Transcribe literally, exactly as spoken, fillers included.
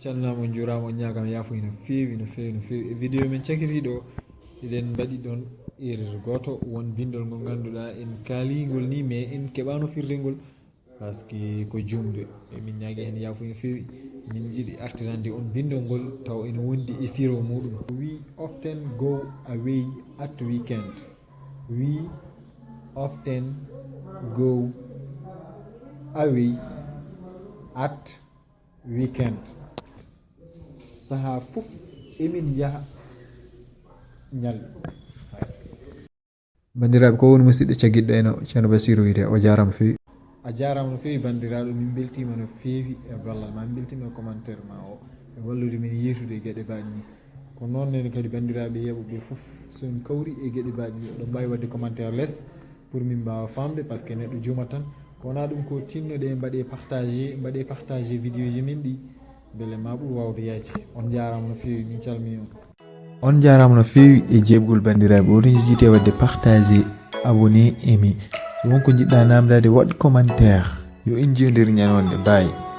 Calminaama, on njuuraama, on ñaagaama yaafuya no feewi, no feewi, no feewi. E vidéo men cakitiiɗo, eɗen mbaɗi ɗoon erreur gooto, won binndol ngol ngannduɗaa en kaalingol ni, mais en keɓaano firde ngol, parce que ko juumde. Emin ñaagi heen yaafuya no feewi. Min njiɗi artirande on binndol ngol, taw ene wondi e firo muuɗum. We often go away at weekend. We often go away at weekend. Sahaa fof emin njaha ñalɗi. Banndiraaɓe, ko woni musidɗo caggiɗɗo eno, Ceerno Basiru wiyetee, o jaaraama feewi. A jaaraama no feewi banndiraaɗo, min mbeltiima no feewi e ballal ma, min mbeltiima e commentaire ma o, e wallude min yeewtude e geɗe mbaɗe ni. Ko noon ne kadi banndiraaɓe yeeɓuɓe fof, so en kawri e geɗe mbaɗe ni, oɗon mbaawi waɗde commentaire les pour min mbaawa faamde, parce que neɗɗo juumat tan. Ko wonaa ɗum, ko tinnoɗe mbaɗe partagé, mbaɗe partagé vidéo ji min ɗi, mbele ma ɓur waawde yaajde. On njaaraama no feewi, min calminii on. On njaaraama no feewi e jeeɓgol banndiraaɓe. Oɗon njejjitee waɗde partagé, abonné, aimé. So won ko njiɗɗaa naamndaade, waɗ commentaire. Yo en njiyodir ñande wonde. Bye.